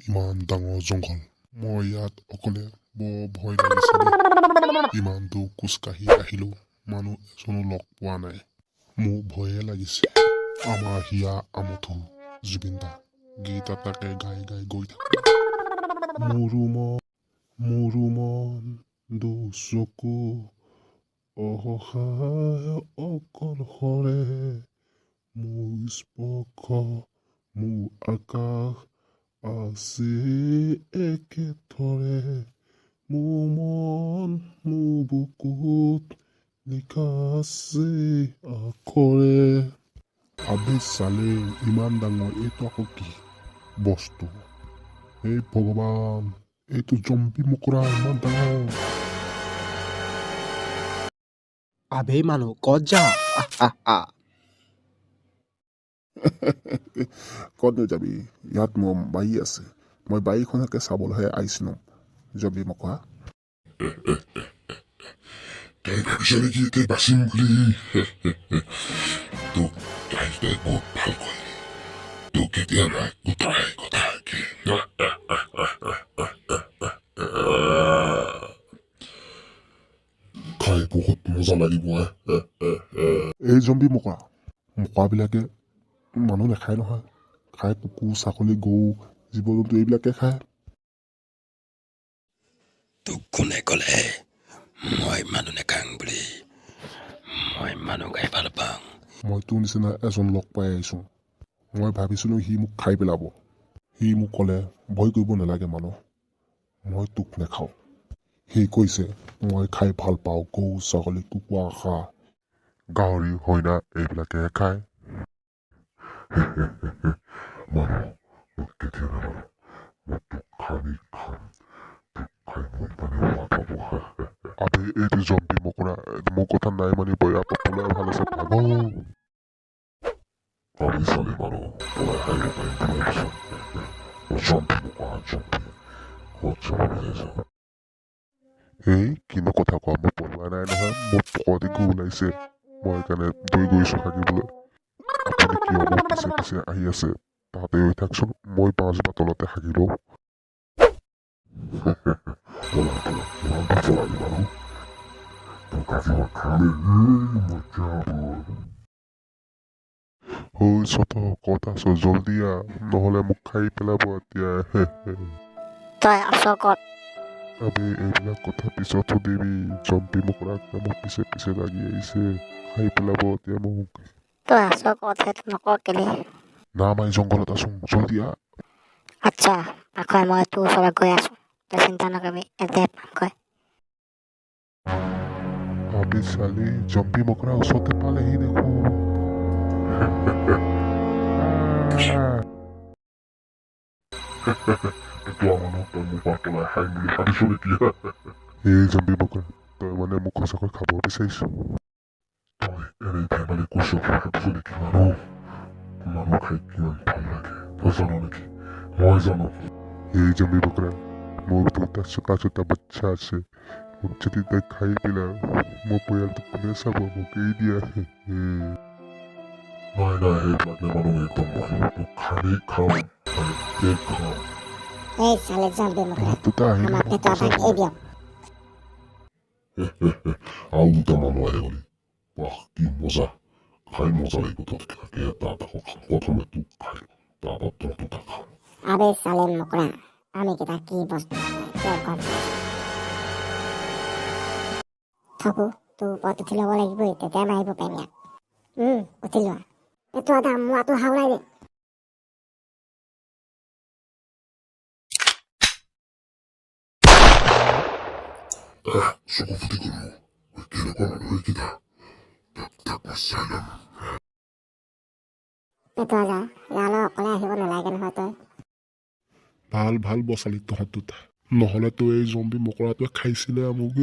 ইমান ডাঙৰ জংঘল, মই ইয়াত অকলে বৰ ভয় লাগিছে দেই। ইমান দূৰ খোজকাঢ়ি আহিলো, মানুহ এজনো লগ পোৱা নাই, মোৰ ভয়ে লাগিছে। আমাৰ হিয়া আমঠু জুবিন দা গীত এটাকে গাই গাই গৈ থাকো। মোৰো মন, মোৰো মন, দুচকু অসহায় অকলশৰে, মোৰ স্পৰ্শ মোৰ আকাশ আছে একেথৰে, মোৰ মন মোৰ বুকুত লিখা আছে আখৰে। আবে চালে, ইমান ডাঙৰ এইটো আকৌ কি বস্তু? এই ভগৱান, এইটো জম্বি মকৰা, ইমান ডাঙৰ। আবে মানুহ, ক'ত যা? ক'তনো যাবি? ইয়াত মোৰ বাৰী আছে, মই বাৰীখনকে চাবলৈহে আহিছিলোঁ, জম্বি মকৰা। তই ভাবিছ নেকি এতিয়া বাচিম বুলি? তোক তই বহুত ভাল কৰিলি, তোক এতিয়া মই গোটাই গোটাই খাই বহুত মজা লাগিব। এই জম্বি মকৰা, মকৰাবিলাকে মানুহ নাখায় নহয়, খায় কুকুৰ, ছাগলী, গৰু, জীৱ জন্তু এইবিলাকে খায়। তোক কোনে ক'লে মই মানুহ নাখাং বুলি? মই মানুহ খাই ভাল পাওঁ। মই তোৰ নিচিনা এজন লগ পাই আহিছোঁ। মই ভাবিছিলোঁ সি মোক খাই পেলাব। সি মোক ক'লে, ভয় কৰিব নালাগে মানুহ, মই তোক নাখাওঁ। সি কৈছে, মই খাই ভাল পাওঁ গৰু, ছাগলী, কুকুৰা, হাঁহ, গাহৰি, হৰিণা এইবিলাকেহে খায়। মানুহ, মোক কেতিয়া নামানো, মই তোক খাবি খাম, তোক খাই মই মানে সোৱাদ পাব। আবে এইটো জম্বি মকৰা, মোৰ কথা নাই মানিব, ইয়াৰ পৰা পলাই ভাল আছে, ভাগো। আমি চালি মানুহ, পলাই সাৰিব পাৰিম বুলি ভাবিছ? জম্বি মকৰা, জম্বি ক'ত যাব বিচাৰিছ? এই কিনো কথা কোৱা, মই পলোৱা নাই নহয়, মোৰ পকৰতে গু ওলাইছে, মই সেইকাৰণে দৌৰি গৈছোঁ হাগিবলৈ। আপুনি কিয় মোৰ পিছে পিছে আহি আছে? তাতে ৰৈ থাকচোন, মই বাঁহজোপা তলতে হাগি লওঁ। পলা পলা, কিমান দূৰ পলাবি মানুহ? তোক আজি মই খামেই, মজা হ'ব। ঐ চত, ক'ত আছ? জল্দি আহ, নহ'লে মোক খাই পেলাব এতিয়া। তই আছ ক'ত? আবে এইবিলাক কথা পিছত সুধিবি, জম্বি মকৰাকেইটা মোৰ পিছে পিছে লাগি আহিছে, খাই পেলাব এতিয়া মোক। তই আছ ক'ত সেইটো নক কেলে? নামাই জংঘলত আছো, জল্দি আহ। আচ্ছা আখয়, মই তোৰ ওচৰত গৈ আছো, তই চিন্তা নকৰিবি, এতিয়াই পামগৈ। আবে চালি, জম্বি মকৰা ওচৰতে পালেহি দেখোন। পেটুৱা মানুহ, তই মোৰ পৰা পলাই সাৰিম বুলি ভাবিছ নেকি? এই জম্বি মকৰা, তই মানে মোক সঁচাকৈ খাব বিচাৰিছ? তই এনেই ধেমালি কৈছ ভাবিছ নেকি মানুহ? মানুহ খাই কিমান ভাল লাগে তই জান নেকি? মই জানো। এই জম্বি মকৰা, মোৰ দুটা চোটা চোটা বাচ্ছা আছে, মোক যদি তই খাই পেলা, মোৰ পৰিয়ালটোক কোনে চাব? মোক এৰি দিয়া। নাই নাই, সেইবিলাক নামানো একদম, মই তোক খামেই খাম, মানে খাম। এই চালে জম্বি মকৰা, তহঁত দুটা আহিলে আমাৰ মোক পেটুৱা ভাগ বচাব। এই দিয়ক। আৰু দুটা মানুহ আহি গ'লি, বাহ কি মজা, খাই মজা লাগিব। তহঁতকেইটাকে এটা এটাকৈ খাম, প্ৰথমে তোক খাই তাৰপৰা তহঁত দুটা খাম। আবে চালে মকৰা, আমি কেইটা কি বস্তু তই গম থাকো, তোৰ ওপৰত উঠি ল'ব লাগিবই, তেতিয়া মাৰিব পাৰিম ইয়াক। উঠি লোৱা পেটুৱা দা, মোৱাটো হাওৰাই দে। চকু ফুটি গ'ল মোৰ, কেনেকুৱা মানুহ এইকেইটা, তাক তাক মই চাই ল'ম। পেটুৱা দা, ইয়ালৈ অকলে আহিব নালাগে নহয় তই। ভাল ভাল বচালি তহঁত দুটা, নহ'লেতো এই জম্বি মকৰাটোৱে খাইছিলে মোক।